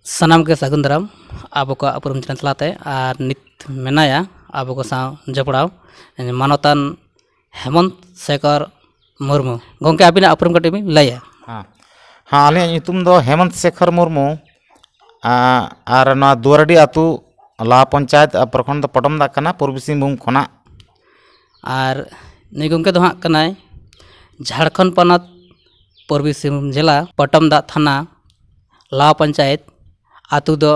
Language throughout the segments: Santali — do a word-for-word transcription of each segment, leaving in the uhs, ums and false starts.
ᱥᱟᱱᱟᱢ ᱜᱮ ᱥᱟᱹᱜᱩᱱ ᱫᱟᱨᱟᱢ ᱟᱵᱚ ᱠᱚᱣᱟᱜ ᱩᱯᱨᱩᱢ ᱪᱮᱱᱮᱞ ᱛᱟᱞᱟᱛᱮ᱾ ᱟᱨ ᱱᱤᱛ ᱢᱮᱱᱟᱭᱟ ᱟᱵᱚ ᱠᱚ ᱥᱟᱶ ᱡᱚᱯᱲᱟᱣ ᱢᱟᱱᱚᱛᱟᱱ ᱦᱮᱢᱚᱱᱛ ᱥᱮᱠᱷᱚᱨ ᱢᱩᱨᱢᱩ᱾ ᱜᱚᱢᱠᱮ, ᱟᱹᱵᱤᱱᱟᱜ ᱩᱯᱨᱩᱢ ᱠᱟᱹᱴᱤᱡ ᱵᱤᱱ ᱞᱟᱹᱭᱟ? ᱦᱮᱸ, ᱦᱮᱸ, ᱟᱹᱞᱤᱧᱟᱜ ᱧᱩᱛᱩᱢ ᱫᱚ ᱦᱮᱢᱚᱱᱛ ᱥᱮᱠᱷᱚᱨ ᱢᱩᱨᱢᱩ᱾ ᱟᱨ ᱱᱚᱣᱟ ᱫᱩᱣᱟᱨᱰᱤ ᱟᱹᱛᱩ, ᱞᱟᱣᱟ ᱯᱚᱧᱪᱟᱭᱮᱛ, ᱯᱨᱚᱠᱷᱚᱸᱰ ᱫᱚ ᱯᱚᱴᱚᱢ ᱫᱟᱜ ᱠᱟᱱᱟ, ᱯᱩᱨᱵᱤ ᱥᱤᱝᱵᱷᱩᱢ ᱠᱷᱚᱱᱟᱜ᱾ ᱟᱨ ᱱᱩᱭ ᱜᱚᱢᱠᱮ ᱫᱚ ᱦᱟᱸᱜ ᱠᱟᱱᱟᱭ ᱡᱷᱟᱲᱠᱷᱚᱸᱰ ᱯᱚᱱᱚᱛ, ᱯᱩᱨᱵᱤ ᱥᱤᱝᱵᱷᱩᱢ ᱡᱮᱞᱟ, ᱯᱚᱴᱚᱢ ᱫᱟᱜ ᱛᱷᱟᱱᱟ, ᱞᱟᱣᱟ ᱯᱚᱧᱪᱟᱭᱮᱛ, ᱟᱹᱛᱩ ᱫᱚ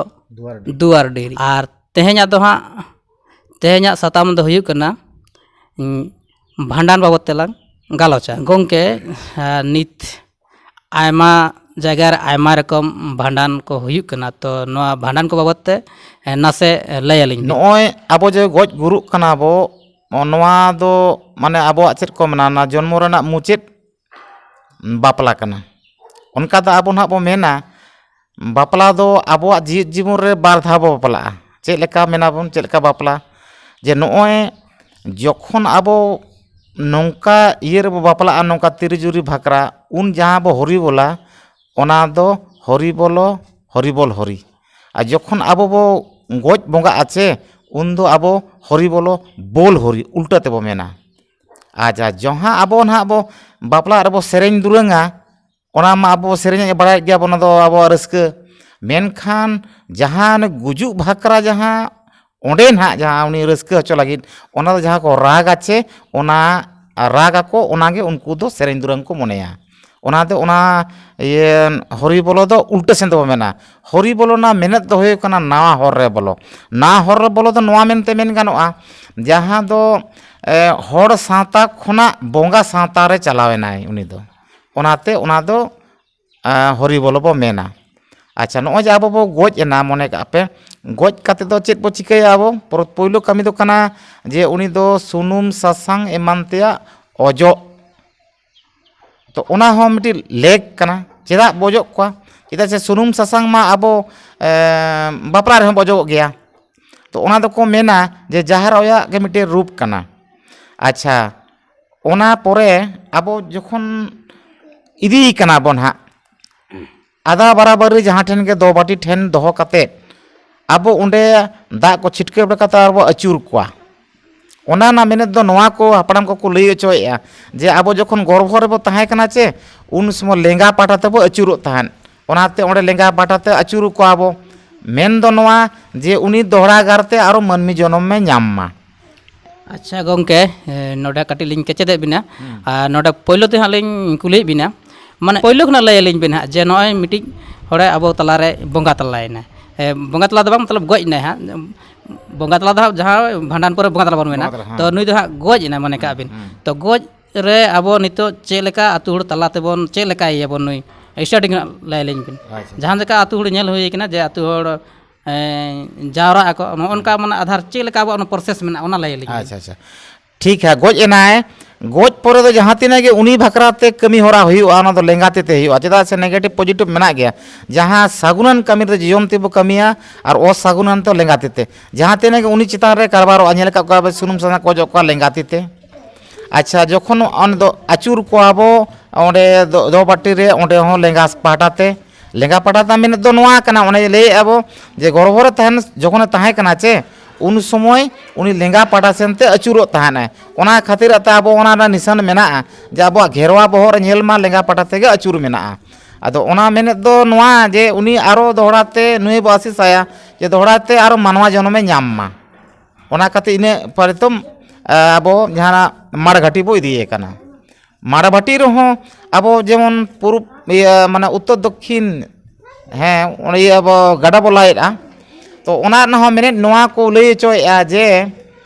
ᱫᱩᱣᱟᱨᱰᱤ᱾ ᱟᱨ ᱛᱮᱦᱮᱧᱟᱜ ᱫᱚ ᱦᱟᱸᱜ, ᱛᱮᱦᱮᱧᱟᱜ ᱥᱟᱛᱟᱢ ᱫᱚ ᱦᱩᱭᱩᱜ ᱠᱟᱱᱟ, ᱩᱸ, ᱵᱷᱟᱸᱰᱟᱱ ᱵᱟᱵᱚᱫ ᱛᱮᱞᱟᱝ ᱜᱟᱞᱚᱪᱟ᱾ ᱜᱚᱢᱠᱮ, ᱟᱸ, ᱱᱤᱛ ᱟᱭᱢᱟ ᱡᱟᱭᱜᱟ ᱨᱮ ᱟᱭᱢᱟ ᱨᱚᱠᱚᱢ ᱵᱷᱟᱸᱰᱟᱱ ᱠᱚ ᱦᱩᱭᱩᱜ ᱠᱟᱱᱟ, ᱛᱚ ᱱᱚᱣᱟ ᱵᱷᱟᱸᱰᱟᱱ ᱠᱚ ᱵᱟᱵᱚᱫ ᱛᱮ, ᱮ, ᱱᱟᱥᱮ ᱞᱟᱹᱭ ᱟᱹᱞᱤᱧ ᱵᱤᱱ᱾ ᱱᱚᱜᱼᱚᱭ ᱟᱵᱚ ᱡᱮ ᱜᱚᱡ ᱜᱩᱨᱩᱜ ᱠᱟᱱᱟ ᱵᱚ, ᱱᱚᱣᱟ ᱫᱚ ᱢᱟᱱᱮ ᱟᱵᱚᱣᱟᱜ ᱪᱮᱫ ᱠᱚ ᱢᱮᱱᱟ, ᱚᱱᱟ ᱡᱚᱱᱢᱚ ᱨᱮᱱᱟᱜ ᱢᱩᱪᱟᱹᱫ ᱵᱟᱯᱞᱟ ᱠᱟᱱᱟ᱾ ᱚᱱᱠᱟ ᱫᱚ ᱟᱵᱚ ᱱᱟᱦᱟᱜ ᱵᱚ ᱢᱮᱱᱟ, ᱵᱟᱯᱞᱟ ᱫᱚ ᱟᱵᱚᱣᱟᱜ ᱡᱤᱣᱮᱫ ᱡᱤᱵᱚᱱ ᱨᱮ ᱵᱟᱨ ᱫᱷᱟᱣ ᱵᱚ ᱵᱟᱯᱞᱟᱜᱼᱟ᱾ ᱪᱮᱫ ᱞᱮᱠᱟ ᱢᱮᱱᱟᱵᱚᱱ, ᱪᱮᱫ ᱞᱮᱠᱟ ᱵᱟᱯᱞᱟ? ᱡᱮ ᱱᱚᱜᱼᱚᱭ ᱡᱚᱠᱷᱚᱱ ᱟᱵᱚ ᱱᱚᱝᱠᱟ ᱤᱭᱟᱹ ᱨᱮᱵᱚ ᱵᱟᱯᱞᱟᱜᱼᱟ, ᱱᱚᱝᱠᱟ ᱛᱤᱨᱤ ᱡᱩᱨᱤ ᱵᱷᱟᱠᱨᱟ, ᱩᱱ ᱡᱟᱦᱟᱸ ᱵᱚ ᱦᱚᱨᱤ ᱵᱚᱞᱟ, ᱚᱱᱟ ᱫᱚ ᱦᱚᱨᱤ ᱵᱚᱞᱚ, ᱦᱚᱨᱤ ᱵᱚᱞ ᱦᱚᱨᱤ᱾ ᱟᱨ ᱡᱚᱠᱷᱚᱱ ᱟᱵᱚ ᱵᱚ ᱜᱚᱡ ᱵᱚᱸᱜᱟᱜᱼᱟ ᱪᱮ, ᱩᱱ ᱫᱚ ᱟᱵᱚ ᱦᱚᱨᱤ ᱵᱚᱞᱚ, ᱵᱳᱞ ᱦᱚᱨᱤ, ᱩᱞᱴᱟᱹ ᱛᱮᱵᱚ ᱢᱮᱱᱟ᱾ ᱟᱪᱪᱷᱟ, ᱡᱟᱦᱟᱸ ᱟᱵᱚ ᱱᱟᱦᱟᱜ ᱵᱚ ᱵᱟᱯᱞᱟᱜ ᱨᱮᱵᱚ ᱥᱮᱨᱮᱧ ᱫᱩᱨᱟᱹᱝᱟ, ᱚᱱᱟ ᱢᱟ ᱟᱵᱚ ᱥᱮᱨᱮᱧ ᱵᱟᱲᱟᱭᱮᱫ ᱜᱮᱭᱟ ᱵᱚᱱ, ᱚᱱᱟ ᱫᱚ ᱟᱵᱚᱣᱟᱜ ᱨᱟᱹᱥᱠᱟᱹ᱾ ᱢᱮᱱᱠᱷᱟᱱ ᱡᱟᱦᱟᱸ ᱚᱱᱮ ᱜᱩᱡᱩᱜ ᱵᱷᱟᱠᱨᱟ, ᱡᱟᱦᱟᱸ ᱚᱸᱰᱮ ᱱᱟᱦᱟᱜ ᱡᱟᱦᱟᱸ ᱩᱱᱤ ᱨᱟᱹᱥᱠᱟᱹ ᱦᱚᱪᱚ ᱞᱟᱹᱜᱤᱫ, ᱚᱱᱟ ᱫᱚ ᱡᱟᱦᱟᱸ ᱠᱚ ᱨᱟᱜᱟ ᱪᱮ, ᱚᱱᱟ ᱨᱟᱜ ᱟᱠᱚ, ᱚᱱᱟᱜᱮ ᱩᱱᱠᱩ ᱫᱚ ᱥᱮᱨᱮᱧ ᱫᱩᱨᱟᱹᱝ ᱠᱚ ᱢᱚᱱᱮᱭᱟ᱾ ᱚᱱᱟᱛᱮ ᱚᱱᱟ ᱤᱭᱟᱹ ᱦᱚᱨᱤ ᱵᱚᱞᱚ ᱫᱚ ᱩᱞᱴᱟᱹ ᱥᱮᱱ ᱛᱮᱵᱚ ᱢᱮᱱᱟ᱾ ᱦᱚᱨᱤ ᱵᱚᱞᱚ ᱨᱮᱱᱟᱜ ᱢᱮᱱᱮᱫ ᱫᱚ ᱦᱩᱭᱩᱜ ᱠᱟᱱᱟ ᱱᱟᱣᱟ ᱦᱚᱨ ᱨᱮ ᱵᱚᱞᱚ᱾ ᱱᱟᱣᱟ ᱦᱚᱨ ᱨᱮ ᱵᱚᱞᱚ ᱫᱚ ᱱᱚᱣᱟ ᱢᱮᱱᱛᱮ ᱢᱮᱱ ᱜᱟᱱᱚᱜᱼᱟ, ᱡᱟᱦᱟᱸ ᱫᱚ, ᱮ, ᱦᱚᱲ ᱥᱟᱶᱛᱟ ᱠᱷᱚᱱᱟᱜ ᱵᱚᱸᱜᱟ ᱥᱟᱶᱛᱟ ᱨᱮ ᱪᱟᱞᱟᱣ ᱮᱱᱟᱭ ᱩᱱᱤ ᱫᱚ᱾ ᱚᱱᱟᱛᱮ ᱚᱱᱟ ᱫᱚ, ᱮ, ᱦᱚᱨᱤ ᱵᱚᱞᱚ ᱵᱚ ᱢᱮᱱᱟ᱾ ᱟᱪᱪᱷᱟ, ᱱᱚᱜᱼᱚᱭ ᱡᱮ ᱟᱵᱚ ᱵᱚ ᱜᱚᱡ ᱮᱱᱟ, ᱢᱚᱱᱮ ᱠᱟᱜ ᱯᱮ, ᱜᱚᱡ ᱠᱟᱛᱮ ᱫᱚ ᱪᱮᱫ ᱵᱚ ᱪᱤᱠᱟᱹᱭᱟ ᱟᱵᱚ? ᱯᱚᱨ-, ᱯᱳᱭᱞᱳ ᱠᱟᱹᱢᱤ ᱫᱚ ᱠᱟᱱᱟ ᱡᱮ ᱩᱱᱤ ᱫᱚ ᱥᱩᱱᱩᱢ ᱥᱟᱥᱟᱝ ᱮᱢᱟᱱ ᱛᱮᱭᱟᱜ ᱚᱡᱚᱜ᱾ ᱛᱚ ᱚᱱᱟ ᱦᱚᱸ ᱢᱤᱫᱴᱤᱡ ᱞᱮᱠ ᱠᱟᱱᱟ᱾ ᱪᱮᱫᱟᱜ ᱵᱚ ᱚᱡᱚᱜ ᱠᱚᱣᱟ? ᱪᱮᱫᱟᱜ ᱥᱮ ᱥᱩᱱᱩᱢ ᱥᱟᱥᱟᱝ ᱢᱟ ᱟᱵᱚ, ᱮ, ᱵᱟᱯᱞᱟ ᱨᱮᱦᱚᱸ ᱵᱚ ᱚᱡᱚᱜᱚᱜ ᱜᱮᱭᱟ᱾ ᱛᱚ ᱚᱱᱟ ᱫᱚᱠᱚ ᱢᱮᱱᱟ ᱡᱮ ᱡᱟᱦᱮᱨ ᱟᱭᱳᱣᱟᱜ ᱜᱮ ᱢᱤᱫᱴᱮᱱ ᱨᱩᱯ ᱠᱟᱱᱟ᱾ ᱟᱪᱪᱷᱟ, ᱚᱱᱟ ᱯᱚᱨᱮ ᱟᱵᱚ ᱡᱚᱠᱷᱚᱱ ᱤᱫᱤᱭᱮ ᱠᱟᱱᱟ ᱵᱚᱱ ᱦᱟᱸᱜ, ᱟᱫᱟ ᱵᱟᱨᱟᱵᱟᱨᱤ ᱡᱟᱦᱟᱸ ᱴᱷᱮᱱ ᱜᱮ ᱫᱚ ᱵᱟᱹᱴᱤ ᱴᱷᱮᱱ ᱫᱚᱦᱚ ᱠᱟᱛᱮᱫ ᱟᱵᱚ ᱚᱸᱰᱮ ᱫᱟᱜ ᱠᱚ ᱪᱷᱤᱴᱠᱟᱹᱣ ᱞᱮᱠᱟᱛᱮ ᱟᱨ ᱵᱚ ᱟᱹᱪᱩᱨ ᱠᱚᱣᱟ᱾ ᱚᱱᱟ ᱨᱮᱱᱟᱜ ᱢᱮᱱᱮᱫ ᱫᱚ ᱱᱚᱣᱟ ᱠᱚ ᱦᱟᱯᱲᱟᱢ ᱠᱚᱠᱚ ᱞᱟᱹᱭ ᱦᱚᱪᱚᱭᱮᱫᱼᱟ ᱡᱮ ᱟᱵᱚ ᱡᱚᱠᱷᱚᱱ ᱜᱚᱨᱵᱷᱚ ᱨᱮᱵᱚ ᱛᱟᱦᱮᱸ ᱠᱟᱱᱟ ᱪᱮ, ᱩᱱ ᱥᱚᱢᱚᱭ ᱞᱮᱸᱜᱟ ᱯᱟᱦᱴᱟ ᱛᱮᱵᱚ ᱟᱹᱪᱩᱨᱚᱜ ᱛᱟᱦᱮᱸᱫ᱾ ᱚᱱᱟᱛᱮ ᱚᱸᱰᱮ ᱞᱮᱸᱜᱟ ᱯᱟᱦᱴᱟ ᱛᱮ ᱟᱹᱪᱩᱨ ᱠᱚᱣᱟ ᱵᱚ᱾ ᱢᱮᱱ ᱫᱚ ᱱᱚᱣᱟ ᱡᱮ ᱩᱱᱤ ᱫᱚᱦᱲᱟ ᱜᱟᱨ ᱛᱮ ᱟᱨᱚ ᱢᱟᱹᱱᱢᱤ ᱡᱚᱱᱚᱢ ᱮ ᱧᱟᱢ ᱢᱟ᱾ ᱟᱪᱪᱷᱟ ᱜᱚᱢᱠᱮ, ᱮ, ᱱᱚᱰᱮ ᱠᱟᱹᱴᱤᱡ ᱞᱤᱧ ᱠᱮᱪᱮᱫᱮᱫ ᱵᱤᱱᱟ᱾ ᱟᱨ ᱱᱚᱰᱮ ᱯᱳᱭᱞᱳ ᱛᱮ ᱦᱟᱸᱜ ᱞᱤᱧ ᱠᱩᱞᱤᱭᱮᱫ ᱵᱤᱱᱟ, ᱢᱟᱱᱮ ᱯᱳᱭᱞᱳ ᱠᱷᱚᱱᱟᱜ ᱞᱟᱹᱭ ᱟᱹᱞᱤᱧ ᱵᱤᱱ ᱦᱟᱸᱜ ᱡᱮ ᱱᱚᱜᱼᱚᱭ ᱢᱤᱫᱴᱤᱡ ᱦᱚᱲᱮ ᱟᱵᱚ ᱛᱟᱞᱟᱨᱮ ᱵᱚᱸᱜᱟ ᱛᱟᱞᱟᱭᱮᱱᱟ᱾ ᱮ, ᱵᱚᱸᱜᱟ ᱛᱟᱞᱟ ᱫᱚ ᱵᱟᱝ, ᱢᱚᱛᱞᱚᱵ ᱜᱚᱡ ᱮᱱᱟᱭ ᱦᱟᱸᱜ᱾ ᱵᱚᱸᱜᱟ ᱛᱟᱞᱟ ᱫᱚ ᱦᱟᱸᱜ ᱡᱟᱦᱟᱸ ᱵᱷᱟᱸᱰᱟᱱ ᱯᱚᱨᱮ ᱵᱚᱸᱜᱟ ᱛᱟᱞᱟ ᱵᱚᱱ ᱢᱮᱱᱟ᱾ ᱵᱚᱸᱜᱟ ᱛᱟᱞᱟ, ᱦᱮᱸ᱾ ᱛᱚ ᱱᱩᱭ ᱫᱚ ᱦᱟᱸᱜ ᱜᱚᱡ ᱮᱱᱟ ᱢᱚᱱᱮ ᱠᱟᱜ ᱵᱤᱱ᱾ ᱦᱩᱸ᱾ ᱛᱚ ᱜᱚᱡ ᱨᱮ ᱟᱵᱚ ᱱᱤᱛᱚᱜ ᱪᱮᱫ ᱞᱮᱠᱟ ᱟᱹᱛᱩ ᱦᱚᱲ ᱛᱟᱞᱟ ᱛᱮᱵᱚᱱ ᱪᱮᱫ ᱞᱮᱠᱟᱭᱮᱭᱟᱵᱚᱱ ᱱᱩᱭ? ᱥᱴᱟᱨᱴᱤᱝ ᱠᱷᱚᱱᱟᱜ ᱞᱟᱹᱭ ᱟᱹᱞᱤᱧ ᱵᱤᱱ᱾ ᱟᱪᱪᱷᱟ᱾ ᱡᱟᱦᱟᱸ ᱞᱮᱠᱟ ᱟᱹᱛᱩ ᱦᱚᱲ ᱧᱮᱞ ᱦᱩᱭ ᱠᱟᱱᱟ ᱡᱮ ᱟᱹᱛᱩ ᱦᱚᱲ, ᱮ, ᱡᱟᱣᱨᱟᱜ ᱟᱠᱚ, ᱱᱚᱜᱼᱚ ᱱᱚᱝᱠᱟ ᱢᱟᱱᱮ ᱟᱫᱷᱟᱨ ᱪᱮᱫ ᱞᱮᱠᱟ ᱟᱵᱚᱣᱟᱜ ᱚᱱᱟ ᱯᱨᱚᱥᱮᱥ ᱢᱮᱱᱟᱜᱼᱟ, ᱚᱱᱟ ᱞᱟᱹᱭ ᱟᱹᱞᱤᱧ ᱵᱤᱱ᱾ ᱟᱪᱪᱷᱟ, ᱟᱪᱪᱷᱟ᱾ ᱴᱷᱤᱠ ᱦᱮᱸ, ᱜᱚᱡ ᱮᱱᱟᱭ᱾ ᱜᱚᱡ ᱯᱚᱨᱮ ᱫᱚ ᱡᱟᱦᱟᱸ ᱛᱤᱱᱟᱹᱜ ᱜᱮ ᱩᱱᱤ ᱵᱷᱟᱠᱷᱨᱟ ᱛᱮ ᱠᱟᱹᱢᱤ ᱦᱚᱨᱟ ᱦᱩᱭᱩᱜᱼᱟ, ᱚᱱᱟ ᱫᱚ ᱞᱮᱸᱜᱟ ᱛᱤ ᱛᱮ ᱦᱩᱭᱩᱜᱼᱟ᱾ ᱪᱮᱫᱟᱜ ᱥᱮ ᱱᱮᱜᱮᱴᱤᱵᱷ ᱯᱚᱡᱤᱴᱤᱵᱷ ᱢᱮᱱᱟᱜ ᱜᱮᱭᱟ᱾ ᱡᱟᱦᱟᱸ ᱥᱟᱹᱜᱩᱱᱟᱱ ᱠᱟᱹᱢᱤ ᱨᱮ ᱡᱚᱡᱚᱢ ᱛᱤ ᱵᱚ ᱠᱟᱹᱢᱤᱭᱟ ᱟᱨ ᱚᱥᱟᱹᱜᱩᱱᱟᱱ ᱛᱮ ᱞᱮᱸᱜᱟ ᱛᱤ ᱛᱮ᱾ ᱡᱟᱦᱟᱸ ᱛᱤᱱᱟᱹᱜ ᱜᱮ ᱩᱱᱤ ᱪᱮᱛᱟᱱ ᱨᱮ ᱠᱟᱨᱵᱟᱨᱚᱜᱼᱟ, ᱧᱮᱞ ᱟᱠᱟᱫ ᱠᱚᱣᱟ ᱵᱚ ᱥᱩᱱᱩᱢ ᱥᱟᱥᱟᱝ ᱠᱚ ᱚᱡᱚᱜ ᱠᱚᱣᱟ ᱞᱮᱸᱜᱟ ᱛᱤ ᱛᱮ᱾ ᱟᱪᱪᱷᱟ, ᱡᱚᱠᱷᱚᱱ ᱚᱸᱰᱮ ᱫᱚ ᱟᱹᱪᱩᱨ ᱠᱚᱣᱟ ᱵᱚ, ᱚᱸᱰᱮ ᱫᱚ, ᱫᱚ ᱵᱟᱹᱴᱤ ᱨᱮ, ᱚᱸᱰᱮ ᱦᱚᱸ ᱞᱮᱸᱜᱟ ᱯᱟᱦᱴᱟ ᱛᱮ, ᱞᱮᱸᱜᱟ ᱯᱟᱦᱴᱟ ᱛᱮ ᱢᱮᱱᱮᱫ ᱫᱚ ᱱᱚᱣᱟ ᱠᱟᱱᱟ, ᱚᱱᱮ ᱞᱟᱹᱭᱮᱫᱼᱟ ᱵᱚ ᱡᱮ ᱜᱚᱨᱵᱷᱚ ᱨᱮ ᱛᱟᱦᱮᱱ, ᱡᱚᱠᱷᱚᱱᱮ ᱛᱟᱦᱮᱸ ᱠᱟᱱᱟ ᱪᱮ, ᱩᱱ ᱥᱚᱢᱚᱭ ᱩᱱᱤ ᱞᱮᱸᱜᱟ ᱯᱟᱦᱴᱟ ᱥᱮᱱ ᱛᱮ ᱟᱹᱪᱩᱨᱚᱜ ᱛᱟᱦᱮᱱᱟᱭ᱾ ᱚᱱᱟ ᱠᱷᱟᱹᱛᱤᱨ ᱛᱮ ᱟᱵᱚ ᱚᱱᱟ ᱨᱮᱱᱟᱜ ᱱᱤᱥᱟᱱ ᱢᱮᱱᱟᱜᱼᱟ ᱡᱮ ᱟᱵᱚᱣᱟᱜ ᱜᱷᱮᱨᱣᱟ ᱵᱚᱦᱚᱜ ᱨᱮ ᱧᱮᱞ ᱢᱟ ᱞᱮᱸᱜᱟ ᱯᱟᱦᱴᱟ ᱛᱮᱜᱮ ᱟᱹᱪᱩᱨ ᱢᱮᱱᱟᱜᱼᱟ᱾ ᱟᱫᱚ ᱚᱱᱟ ᱢᱮᱱᱮᱫ ᱫᱚ ᱱᱚᱣᱟ ᱡᱮ ᱩᱱᱤ ᱟᱨᱚ ᱫᱚᱦᱲᱟ ᱛᱮ ᱱᱩᱭ ᱵᱚ ᱟᱥᱤᱥᱟᱭᱟ ᱡᱮ ᱫᱚᱦᱲᱟ ᱛᱮ ᱟᱨᱚ ᱢᱟᱱᱣᱟ ᱡᱚᱱᱚᱢᱮ ᱧᱟᱢ ᱢᱟ᱾ ᱚᱱᱟ ᱠᱷᱟᱹᱛᱤᱨ ᱤᱱᱟᱹ ᱯᱚᱨᱮ ᱛᱚ, ᱟ, ᱟᱵᱚ ᱡᱟᱦᱟᱱᱟᱜ ᱢᱟᱲ ᱜᱷᱟᱹᱴᱤ ᱵᱚ ᱤᱫᱤᱭᱮ ᱠᱟᱱᱟ᱾ ᱢᱟᱲ ᱵᱟᱹᱴᱤ ᱨᱮᱦᱚᱸ ᱟᱵᱚ ᱡᱮᱢᱚᱱ ᱯᱩᱨᱩᱵ, ᱤᱭᱟᱹ, ᱢᱟᱱᱮ ᱩᱛᱛᱚᱨ ᱫᱚᱠᱠᱷᱤᱱ, ᱦᱮᱸ, ᱚᱱᱮ ᱤᱭᱟᱹ ᱟᱵᱚ ᱜᱟᱰᱟ ᱵᱚ ᱞᱟᱭᱮᱫᱼᱟ᱾ ᱛᱚ ᱚᱱᱟ ᱨᱮᱱᱟᱜ ᱦᱚᱸ ᱢᱮᱱᱮᱫ ᱱᱚᱣᱟ ᱠᱚ ᱞᱟᱹᱭ ᱦᱚᱪᱚᱭᱮᱫᱼᱟ ᱡᱮ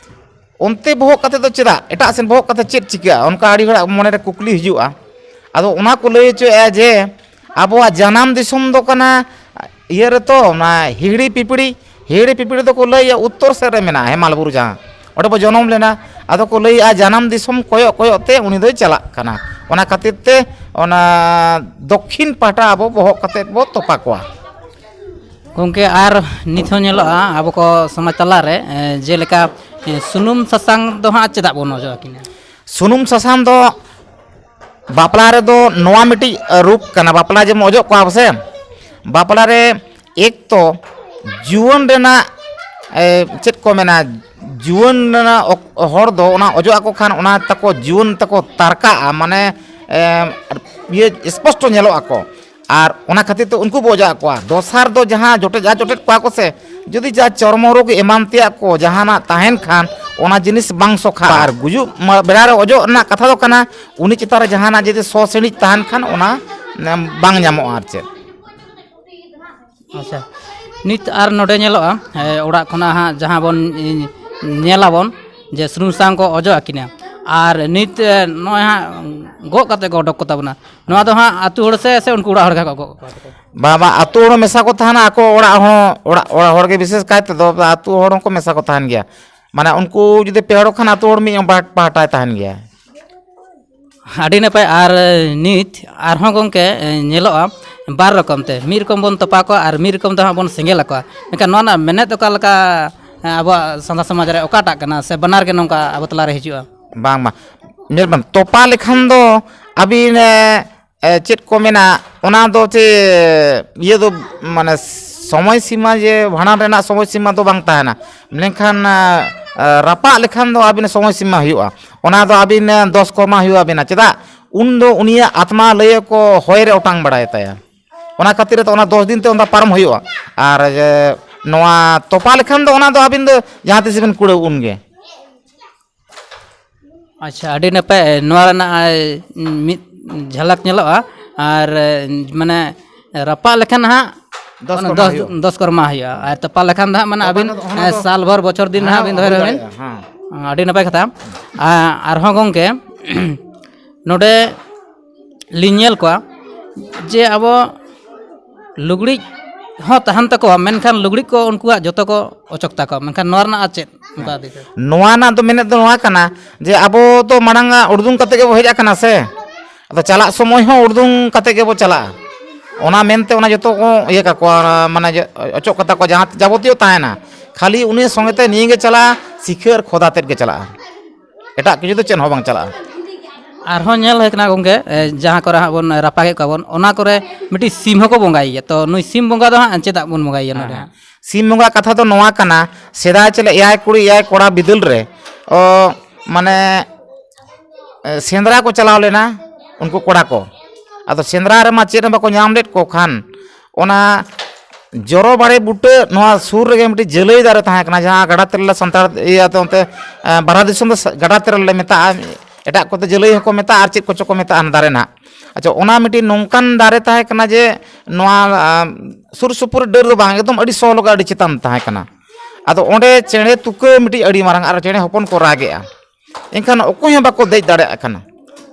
ᱚᱱᱛᱮ ᱵᱚᱦᱚᱜ ᱠᱟᱛᱮ ᱫᱚ ᱪᱮᱫᱟᱜ? ᱮᱴᱟᱜ ᱥᱮᱱ ᱵᱚᱦᱚᱜ ᱠᱟᱛᱮ ᱪᱮᱫ ᱪᱤᱠᱟᱹᱜᱼᱟ? ᱚᱱᱠᱟ ᱟᱹᱰᱤ ᱦᱚᱲᱟᱜ ᱢᱚᱱᱮᱨᱮ ᱠᱩᱠᱞᱤ ᱦᱤᱡᱩᱜᱼᱟ᱾ ᱟᱫᱚ ᱚᱱᱟ ᱠᱚ ᱞᱟᱹᱭ ᱦᱚᱪᱚᱭᱮᱫᱼᱟ ᱡᱮ ᱟᱵᱚᱣᱟᱜ ᱡᱟᱱᱟᱢ ᱫᱤᱥᱚᱢ ᱫᱚ ᱠᱟᱱᱟ ᱤᱭᱟᱹ ᱨᱮᱛᱚ, ᱚᱱᱟ ᱦᱤᱦᱤᱲᱤ ᱯᱤᱯᱤᱲᱤ, ᱦᱤᱦᱤᱲᱤ ᱯᱤᱯᱤᱲᱤ ᱫᱚᱠᱚ ᱞᱟᱹᱭᱟ ᱩᱛᱛᱚᱨ ᱥᱮᱫ ᱨᱮ ᱢᱮᱱᱟᱜᱼᱟ, ᱦᱮᱢᱟᱞ ᱵᱩᱨᱩ ᱡᱟᱦᱟᱸ, ᱚᱸᱰᱮ ᱵᱚ ᱡᱚᱱᱚᱢ ᱞᱮᱱᱟ᱾ ᱟᱫᱚ ᱠᱚ ᱞᱟᱹᱭᱮᱫᱼᱟ ᱡᱟᱱᱟᱢ ᱫᱤᱥᱚᱢ ᱠᱚᱭᱚᱜ ᱠᱚᱭᱚᱜ ᱛᱮ ᱩᱱᱤ ᱫᱚᱭ ᱪᱟᱞᱟᱜ ᱠᱟᱱᱟ᱾ ᱚᱱᱟ ᱠᱷᱟᱹᱛᱤᱨ ᱛᱮ ᱚᱱᱟ ᱫᱚᱠᱠᱷᱤᱱ ᱯᱟᱦᱴᱟ ᱟᱵᱚ ᱵᱚᱦᱚᱜ ᱠᱟᱛᱮᱫ ᱵᱚ ᱛᱚᱯᱟ ᱠᱚᱣᱟ᱾ ᱜᱚᱢᱠᱮ, ᱟᱨ ᱱᱤᱛ ᱦᱚᱸ ᱧᱮᱞᱚᱜᱼᱟ ᱟᱵᱚ ᱠᱚ ᱥᱚᱢᱟᱡᱽ ᱛᱟᱞᱟᱨᱮ, ᱮ, ᱡᱮᱞᱮᱠᱟ, ᱮ, ᱥᱩᱱᱩᱢ ᱥᱟᱥᱟᱝ ᱫᱚ ᱦᱟᱸᱜ ᱪᱮᱫᱟᱜ ᱵᱚᱱ ᱚᱡᱚᱜ ᱟᱹᱠᱤᱱᱟ? ᱥᱩᱱᱩᱢ ᱥᱟᱥᱟᱝ ᱫᱚ ᱵᱟᱯᱞᱟ ᱨᱮᱫᱚ ᱱᱚᱣᱟ ᱢᱤᱫᱴᱤᱡ ᱨᱩᱯ ᱠᱟᱱᱟ, ᱵᱟᱯᱞᱟ ᱡᱮᱢᱚᱱ ᱚᱡᱚᱜ ᱠᱚᱣᱟ ᱥᱮ, ᱵᱟᱯᱞᱟ ᱨᱮ ᱮᱠ ᱛᱚ ᱡᱩᱣᱟᱹᱱ ᱨᱮᱱᱟᱜ, ᱮ, ᱪᱮᱫ ᱠᱚ ᱢᱮᱱᱟ, ᱡᱩᱣᱟᱹᱱ ᱨᱮᱱᱟᱜ ᱚᱠ-, ᱦᱚᱲ ᱫᱚ ᱚᱱᱟ ᱚᱡᱚᱜ ᱟᱠᱚ ᱠᱷᱟᱱ ᱚᱱᱟ ᱛᱟᱠᱚ ᱡᱩᱣᱟᱹᱱ ᱛᱟᱠᱚ ᱛᱟᱨᱠᱟᱜᱼᱟ, ᱢᱟᱱᱮ, ᱮ, ᱤᱭᱟᱹ ᱥᱯᱚᱥᱴᱚ ᱧᱮᱞᱚᱜ ᱟᱠᱚ᱾ ᱟᱨ ᱚᱱᱟ ᱠᱷᱟᱹᱛᱤᱨ ᱛᱮ ᱩᱱᱠᱩ ᱵᱚ ᱚᱡᱚᱜ ᱟᱠᱚᱣᱟ᱾ ᱫᱚᱥᱟᱨ ᱫᱚ ᱡᱟᱦᱟᱸ ᱡᱚᱴᱮᱫ, ᱡᱟᱦᱟᱸ ᱡᱚᱴᱮᱫ ᱠᱚᱣᱟ ᱠᱚ ᱥᱮ, ᱡᱩᱫᱤ ᱡᱟᱦᱟᱸ ᱪᱚᱨᱢᱚ ᱨᱳᱜᱽ ᱮᱢᱟᱱ ᱛᱮᱭᱟᱜ ᱠᱚ ᱡᱟᱦᱟᱱᱟᱜ ᱛᱟᱦᱮᱱ ᱠᱷᱟᱱ, ᱚᱱᱟ ᱡᱤᱱᱤᱥ ᱵᱟᱝ ᱥᱚᱠᱷᱟ᱾ ᱟᱨ ᱜᱩᱡᱩᱜ ᱢᱟ-, ᱵᱮᱲᱟ ᱨᱮ ᱚᱡᱚᱜ ᱨᱮᱱᱟᱜ ᱠᱟᱛᱷᱟ ᱫᱚ ᱠᱟᱱᱟ, ᱩᱱᱤ ᱪᱮᱛᱟᱱ ᱨᱮ ᱡᱟᱦᱟᱱᱟᱜ ᱡᱩᱫᱤ ᱥᱚ ᱥᱤᱬᱤᱡ ᱛᱟᱦᱮᱱ ᱠᱷᱟᱱ, ᱚᱱᱟ, ᱮᱢ, ᱵᱟᱝ ᱧᱟᱢᱚᱜᱼᱟ ᱟᱨ ᱪᱮᱫ᱾ ᱟᱪᱪᱷᱟ, ᱱᱤᱛ ᱟᱨ ᱱᱚᱰᱮ ᱧᱮᱞᱚᱜᱼᱟ, ᱮ, ᱚᱲᱟᱜ ᱠᱷᱚᱱᱟᱜ ᱦᱟᱸᱜ ᱡᱟᱦᱟᱸ ᱵᱚᱱ, ᱤ, ᱧᱮᱞᱟᱵᱚᱱ ᱡᱮ ᱥᱩᱱᱩᱢ ᱥᱟᱥᱟᱝ ᱠᱚ ᱚᱡᱚᱜ ᱟᱹᱠᱤᱱᱟ, ᱟᱨ ᱱᱤᱛ, ᱮ, ᱱᱚᱜᱼᱚᱭ ᱦᱟᱸᱜ ᱜᱚᱜ ᱠᱟᱛᱮ ᱠᱚ ᱚᱰᱚᱠ ᱠᱚ ᱛᱟᱵᱚᱱᱟ, ᱱᱚᱣᱟ ᱫᱚ ᱦᱟᱸᱜ ᱟᱹᱛᱩ ᱦᱚᱲ ᱥᱮ, ᱥᱮ ᱩᱱᱠᱩ ᱚᱲᱟᱜ ᱦᱚᱲ ᱜᱮ ᱦᱟᱸᱜ ᱠᱚ ᱜᱚᱜ ᱠᱚᱣᱟ? ᱵᱟᱝ, ᱵᱟᱝ, ᱟᱹᱛᱩ ᱦᱚᱲ ᱢᱮᱥᱟ ᱠᱚ ᱛᱟᱦᱮᱱᱟ, ᱟᱠᱚ ᱚᱲᱟᱜ ᱦᱚᱸ, ᱚᱲᱟᱜ, ᱚᱲᱟᱜ ᱦᱚᱲ ᱜᱮ ᱵᱤᱥᱮᱥ ᱠᱟᱭ ᱛᱮᱫᱚ ᱟᱹᱛᱩ ᱦᱚᱲ ᱦᱚᱸᱠᱚ ᱢᱮᱥᱟ ᱠᱚ ᱛᱟᱦᱮᱱ ᱜᱮᱭᱟ᱾ ᱢᱟᱱᱮ ᱩᱱᱠᱩ ᱡᱩᱫᱤ ᱯᱮ ᱦᱚᱲ ᱠᱷᱟᱱ ᱟᱹᱛᱩ ᱦᱚᱲ ᱢᱤᱫ ᱯᱟᱦ-, ᱯᱟᱦᱴᱟᱭ ᱛᱟᱦᱮᱱ ᱜᱮᱭᱟ᱾ ᱟᱹᱰᱤ ᱱᱟᱯᱟᱭ᱾ ᱟᱨ ᱱᱤᱛ ᱟᱨᱦᱚᱸ ᱜᱚᱢᱠᱮ ᱧᱮᱞᱚᱜᱼᱟ ᱵᱟᱨ ᱨᱚᱠᱚᱢ ᱛᱮ, ᱢᱤᱫ ᱨᱚᱠᱚᱢ ᱵᱚᱱ ᱛᱚᱯᱟ ᱠᱚᱣᱟ ᱟᱨ ᱢᱤᱫ ᱨᱚᱠᱚᱢ ᱫᱚ ᱦᱟᱸᱜ ᱵᱚᱱ ᱥᱮᱸᱜᱮᱞ ᱟᱠᱚᱣᱟ᱾ ᱢᱮᱱᱠᱷᱟᱱ ᱱᱚᱣᱟ ᱨᱮᱱᱟᱜ ᱢᱮᱱᱮᱛ ᱚᱠᱟ ᱞᱮᱠᱟ, ᱟᱵᱚᱣᱟᱜ ᱥᱟᱱᱛᱟᱲ ᱥᱚᱢᱟᱡᱽ ᱨᱮ ᱚᱠᱟᱴᱟᱜ ᱠᱟᱱᱟ, ᱥᱮ ᱵᱟᱱᱟᱨ ᱜᱮ ᱱᱚᱝᱠᱟ ᱟᱵᱚ ᱛᱟᱞᱟᱨᱮ ᱦᱤᱡᱩᱜᱼᱟ? ᱵᱟᱝ, ᱵᱟᱝ, ᱧᱮᱞ ᱵᱮᱱ, ᱛᱚᱯᱟ ᱞᱮᱠᱷᱟᱱ ᱫᱚ ᱟᱹᱵᱤᱱ, ᱮ, ᱮ, ᱪᱮᱫ ᱠᱚ ᱢᱮᱱᱟ, ᱚᱱᱟ ᱫᱚ ᱪᱮ ᱤᱭᱟᱹ ᱫᱚ, ᱢᱟᱱᱮ ᱥᱚᱢᱚᱭ ᱥᱤᱢᱟ, ᱡᱮ ᱵᱷᱟᱸᱰᱟᱱ ᱨᱮᱱᱟᱜ ᱥᱚᱢᱚᱭ ᱥᱤᱢᱟ ᱫᱚ ᱵᱟᱝ ᱛᱟᱦᱮᱱᱟ, ᱢᱮᱱᱠᱷᱟᱱ, ᱮ, ᱮ, ᱨᱟᱯᱟᱜ ᱞᱮᱠᱷᱟᱱ ᱫᱚ ᱟᱹᱵᱤᱱ ᱥᱚᱢᱚᱭ ᱥᱤᱢᱟ ᱦᱩᱭᱩᱜᱼᱟ᱾ ᱚᱱᱟ ᱫᱚ ᱟᱹᱵᱤᱱ, ᱮ, ᱫᱚᱥ ᱠᱚᱨᱢᱟ ᱦᱩᱭᱩᱜ ᱟᱹᱵᱤᱱᱟ᱾ ᱪᱮᱫᱟᱜ? ᱩᱱ ᱫᱚ ᱩᱱᱤᱭᱟᱜ ᱟᱛᱢᱟ ᱞᱟᱹᱭ ᱟᱠᱚ ᱦᱚᱭ ᱨᱮ ᱚᱴᱟᱝ ᱵᱟᱲᱟᱭ ᱛᱟᱭᱟ᱾ ᱚᱱᱟ ᱠᱷᱟᱹᱛᱤᱨ ᱛᱮ ᱚᱱᱟ ᱫᱚᱥ ᱫᱤᱱ ᱛᱮ ᱚᱱᱟ ᱯᱟᱨᱚᱢ ᱦᱩᱭᱩᱜᱼᱟ᱾ ᱟᱨ, ᱮ, ᱱᱚᱣᱟ ᱛᱚᱯᱟ ᱞᱮᱠᱷᱟᱱ ᱫᱚ ᱚᱱᱟ ᱫᱚ ᱟᱹᱵᱤᱱ ᱫᱚ ᱡᱟᱦᱟᱸ ᱛᱤᱥ ᱵᱤᱱ ᱠᱩᱲᱟᱹᱣ ᱩᱱ ᱜᱮ᱾ ᱟᱪᱪᱷᱟ, ᱟᱹᱰᱤ ᱱᱟᱯᱟᱭ᱾ ᱱᱚᱣᱟ ᱨᱮᱱᱟᱜ, ᱮ, ᱢᱤᱫ ᱡᱷᱟᱞᱟᱠ ᱧᱮᱞᱚᱜᱼᱟ᱾ ᱟᱨ, ᱮ, ᱢᱟᱱᱮ ᱨᱟᱯᱟᱜ ᱞᱮᱠᱷᱟᱱ ᱦᱟᱸᱜ ᱫᱚᱥ ᱚᱱᱟ ᱠᱚᱨᱢᱟ ᱫᱚᱥ, ᱦᱩᱭᱩᱜᱼᱟ᱾ ᱫᱚᱥ ᱠᱚᱨᱢᱟ ᱦᱩᱭᱩᱜᱼᱟ᱾ ᱟᱨ ᱛᱚᱯᱟ ᱞᱮᱠᱷᱟᱱ ᱫᱚ ᱦᱟᱸᱜ, ᱢᱟᱱᱮ ᱛᱚᱯᱟ ᱟᱹᱵᱤᱱ, ᱫᱚ ᱚᱱᱟ ᱮ, ᱫᱚ ᱥᱟᱞ ᱵᱷᱚᱨ, ᱵᱚᱪᱷᱚᱨ ᱫᱤᱱ ᱦᱮᱸ, ᱦᱟᱸᱜ ᱵᱤᱱ ᱫᱚᱦᱚᱭ ᱦᱩᱭ ᱨᱮᱦᱚᱸ ᱵᱤᱱ᱾ ᱫᱟᱲᱮᱭᱟᱜᱼᱟ, ᱦᱮᱸ᱾ ᱟ-, ᱟᱨᱦᱚᱸ ᱜᱚᱢᱠᱮ, ᱱᱚᱰᱮ ᱞᱤᱧ ᱧᱮᱞ ᱠᱚᱣᱟ ᱡᱮ ᱟᱵᱚ ᱞᱩᱜᱽᱲᱤᱡ ᱦᱚᱸ ᱛᱟᱦᱮᱱ ᱛᱟᱠᱚᱣᱟ, ᱢᱮᱱᱠᱷᱟᱱ ᱞᱩᱜᱽᱲᱤᱡ ᱠᱚ ᱩᱱᱠᱩᱣᱟᱜ ᱡᱚᱛᱚ ᱠᱚ ᱚᱪᱚᱜ ᱛᱟᱠᱚᱣᱟ, ᱢᱮᱱᱠᱷᱟᱱ ᱱᱚᱣᱟ ᱨᱮᱱᱟᱜ ᱟᱨ ᱪᱮᱫ ᱚᱱᱠᱟ ᱤᱫᱤ ᱠᱟᱛᱮ? ᱱᱚᱣᱟ ᱨᱮᱱᱟᱜ ᱫᱚ ᱢᱮᱱᱮᱫ ᱫᱚ ᱱᱚᱣᱟ ᱠᱟᱱᱟ ᱡᱮ ᱟᱵᱚ ᱫᱚ ᱢᱟᱲᱟᱝ ᱩᱰᱩᱝ ᱠᱟᱛᱮ ᱜᱮᱵᱚ ᱦᱮᱡ ᱟᱠᱟᱱᱟ ᱥᱮ, ᱟᱫᱚ ᱪᱟᱞᱟᱜ ᱥᱚᱢᱚᱭ ᱦᱚᱸ ᱩᱰᱩᱝ ᱠᱟᱛᱮ ᱜᱮᱵᱚ ᱪᱟᱞᱟᱜᱼᱟ᱾ ᱚᱱᱟ ᱢᱮᱱᱛᱮ ᱚᱱᱟ ᱡᱚᱛᱚ ᱠᱚ ᱤᱭᱟᱹ ᱠᱟᱠᱚᱣᱟ, ᱢᱟᱱᱮ ᱡᱮ ᱚᱪᱚᱜ ᱠᱟᱛᱟ ᱠᱚ ᱡᱟᱦᱟᱸ ᱡᱟᱵᱚᱛᱤᱭᱚ ᱛᱟᱦᱮᱱᱟ, ᱠᱷᱟᱹᱞᱤ ᱩᱱᱤ ᱥᱚᱸᱜᱮ ᱛᱮ ᱱᱤᱭᱟᱹ ᱜᱮ ᱪᱟᱞᱟᱜᱼᱟ, ᱥᱤᱠᱷᱟᱹ ᱟᱨ ᱠᱷᱚᱫᱟ ᱛᱮᱫ ᱜᱮ ᱪᱟᱞᱟᱜᱼᱟ, ᱮᱴᱟᱜ ᱠᱤᱪᱷᱩ ᱫᱚ ᱪᱮᱫ ᱦᱚᱸ ᱵᱟᱝ ᱪᱟᱞᱟᱜᱼᱟ᱾ ᱟᱨᱦᱚᱸ ᱧᱮᱞ ᱦᱩᱭ ᱠᱟᱱᱟ ᱜᱚᱢᱠᱮ, ᱮ, ᱡᱟᱦᱟᱸ ᱠᱚᱨᱮ ᱦᱟᱸᱜ ᱵᱚᱱ ᱨᱟᱯᱟᱜᱮᱫ ᱠᱚᱣᱟ ᱵᱚᱱ, ᱚᱱᱟ ᱠᱚᱨᱮ ᱢᱤᱫᱴᱤᱡ ᱥᱤᱢ ᱦᱚᱸᱠᱚ ᱵᱚᱸᱜᱟᱭ ᱜᱮᱭᱟ᱾ ᱛᱚ ᱱᱩᱭ ᱥᱤᱢ ᱵᱚᱸᱜᱟ ᱫᱚ ᱦᱟᱸᱜ ᱪᱮᱫᱟᱜ ᱵᱚᱱ ᱵᱚᱸᱜᱟᱭᱮᱭᱟ ᱱᱚᱰᱮ ᱦᱮᱸ᱾ ᱦᱟᱸᱜ? ᱥᱤᱢ ᱵᱚᱸᱜᱟ ᱠᱟᱛᱷᱟ ᱫᱚ ᱱᱚᱣᱟ ᱠᱟᱱᱟ, ᱥᱮᱫᱟᱭ ᱪᱮᱞᱮ ᱮᱭᱟᱭ ᱠᱩᱲᱤ ᱮᱭᱟᱭ ᱠᱚᱲᱟ ᱵᱤᱫᱟᱹᱞ ᱨᱮ, ᱚ, ᱢᱟᱱᱮ, ᱮ, ᱥᱮᱸᱫᱽᱨᱟ ᱠᱚ ᱪᱟᱞᱟᱣ ᱞᱮᱱᱟ ᱩᱱᱠᱩ ᱠᱚᱲᱟ ᱠᱚ᱾ ᱟᱫᱚ ᱥᱮᱸᱫᱽᱨᱟ ᱨᱮᱢᱟ ᱪᱮᱫ ᱦᱚᱸ ᱵᱟᱠᱚ ᱧᱟᱢ ᱞᱮᱫ ᱠᱚ ᱠᱷᱟᱱ, ᱚᱱᱟ ᱡᱚᱨᱚ ᱵᱟᱲᱮ ᱵᱩᱴᱟᱹ ᱱᱚᱣᱟ ᱥᱩᱨ ᱨᱮᱜᱮ ᱢᱤᱫᱴᱤᱡ ᱡᱟᱹᱞᱟᱹᱭ ᱫᱟᱨᱮ ᱛᱟᱦᱮᱸ ᱠᱟᱱᱟ, ᱡᱟᱦᱟᱸ ᱜᱟᱰᱟ ᱛᱮᱨᱮᱞᱟ ᱥᱟᱱᱛᱟᱲ ᱤᱭᱟᱹ ᱟᱛᱮ ᱚᱱᱛᱮ, ᱮ, ᱵᱟᱨᱦᱟ ᱫᱤᱥᱚᱢ ᱫᱚ ᱥᱟ-, ᱜᱟᱰᱟ ᱛᱮᱨᱮᱞ ᱞᱮ ᱢᱮᱛᱟᱜᱼᱟ, ᱮᱴᱟᱜ ᱠᱚᱛᱮ ᱡᱟᱹᱞᱟᱹᱭ ᱦᱚᱸᱠᱚ ᱢᱮᱛᱟᱜᱼᱟ ᱟᱨ ᱪᱮᱫ ᱠᱚᱪᱚ ᱠᱚ ᱢᱮᱛᱟᱜᱼᱟ ᱚᱱᱟ ᱫᱟᱨᱮ ᱱᱟᱦᱟᱜ᱾ ᱟᱪᱪᱷᱟ, ᱚᱱᱟ ᱢᱤᱫᱴᱤᱡ ᱱᱚᱝᱠᱟᱱ ᱫᱟᱨᱮ ᱛᱟᱦᱮᱸ ᱠᱟᱱᱟ ᱡᱮ ᱱᱚᱣᱟ, ᱟ, ᱥᱩᱨ ᱥᱩᱯᱩᱨ ᱰᱟᱹᱨ ᱫᱚ ᱵᱟᱝ, ᱮᱠᱫᱚᱢ ᱟᱹᱰᱤ ᱥᱚᱦᱚᱞ ᱜᱮ ᱟᱹᱰᱤ ᱪᱮᱛᱟᱱ ᱛᱟᱦᱮᱸ ᱠᱟᱱᱟ᱾ ᱟᱫᱚ ᱚᱸᱰᱮ ᱪᱮᱬᱮ ᱛᱩᱠᱟᱹ ᱢᱤᱫᱴᱤᱡ ᱟᱹᱰᱤ ᱢᱟᱨᱟᱝ ᱟᱨ ᱪᱮᱬᱮ ᱦᱚᱯᱚᱱ ᱠᱚ ᱨᱟᱜᱮᱜᱼᱟ᱾ ᱮᱱᱠᱷᱟᱱ ᱚᱠᱚᱭ ᱦᱚᱸ ᱵᱟᱠᱚ ᱫᱮᱡ ᱫᱟᱲᱮᱭᱟᱜ ᱠᱟᱱᱟ᱾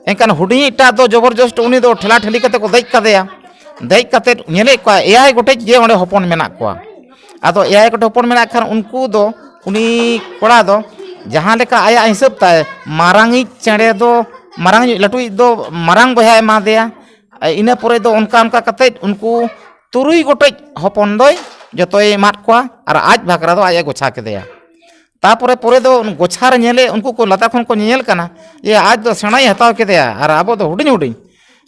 ᱮᱱᱠᱷᱟᱱ ᱦᱩᱰᱤᱧᱤᱡ ᱴᱟᱜ ᱫᱚ ᱡᱚᱵᱚᱨᱡᱚᱥᱴ ᱩᱱᱤ ᱫᱚ ᱴᱷᱮᱞᱟ ᱴᱷᱮᱞᱤ ᱠᱟᱛᱮ ᱠᱚ ᱫᱮᱡ ᱠᱟᱫᱮᱭᱟ᱾ ᱫᱮᱡ ᱠᱟᱛᱮ ᱧᱮᱞᱮᱫ ᱠᱚᱣᱟ ᱮᱭᱟᱭ ᱜᱚᱴᱮᱡ ᱜᱮ ᱚᱸᱰᱮ ᱦᱚᱯᱚᱱ ᱢᱮᱱᱟᱜ ᱠᱚᱣᱟ᱾ ᱟᱫᱚ ᱮᱭᱟᱭ ᱜᱚᱴᱮᱡ ᱦᱚᱯᱚᱱ ᱢᱮᱱᱟᱜ ᱠᱷᱟᱱ ᱩᱱᱠᱩ ᱫᱚ, ᱩᱱᱤ ᱠᱚᱲᱟ ᱫᱚ ᱡᱟᱦᱟᱸ ᱞᱮᱠᱟ ᱟᱭᱟᱜ ᱦᱤᱥᱟᱹᱵ ᱛᱟᱭ, ᱢᱟᱨᱟᱝᱤᱡ ᱪᱮᱬᱮ ᱫᱚ, ᱢᱟᱨᱟᱝᱤᱡ ᱞᱟᱹᱴᱩᱭᱤᱡ ᱫᱚ ᱢᱟᱨᱟᱝ ᱵᱚᱭᱦᱟᱭ ᱮᱢᱟ ᱫᱮᱭᱟ᱾ ᱤᱱᱟᱹ ᱯᱚᱨᱮ ᱫᱚ ᱚᱱᱠᱟ ᱚᱱᱠᱟ ᱠᱟᱛᱮ ᱩᱱᱠᱩ ᱛᱩᱨᱩᱭ ᱜᱚᱴᱮᱡ ᱦᱚᱯᱚᱱ ᱫᱚᱭ ᱡᱚᱛᱚᱭ ᱮᱢᱟᱫ ᱠᱚᱣᱟ ᱟᱨ ᱟᱡ ᱵᱷᱟᱠᱨᱟ ᱫᱚ ᱟᱡ ᱮ ᱜᱚᱪᱷᱟ ᱠᱮᱫᱮᱭᱟ᱾ ᱛᱟᱯᱚᱨᱮ ᱯᱚᱨᱮ ᱫᱚ ᱜᱚᱪᱷᱟ ᱨᱮ ᱧᱮᱞᱮ, ᱩᱱᱠᱩ ᱠᱚ ᱞᱟᱛᱟᱨ ᱠᱷᱚᱱ ᱠᱚ ᱧᱮᱧᱮᱞ ᱠᱟᱱᱟ ᱡᱮ ᱟᱡ ᱫᱚ ᱥᱮᱬᱟᱭ ᱦᱟᱛᱟᱣ ᱠᱮᱫᱮᱭᱟ ᱟᱨ ᱟᱵᱚ ᱫᱚ ᱦᱩᱰᱤᱧ ᱦᱩᱰᱤᱧ,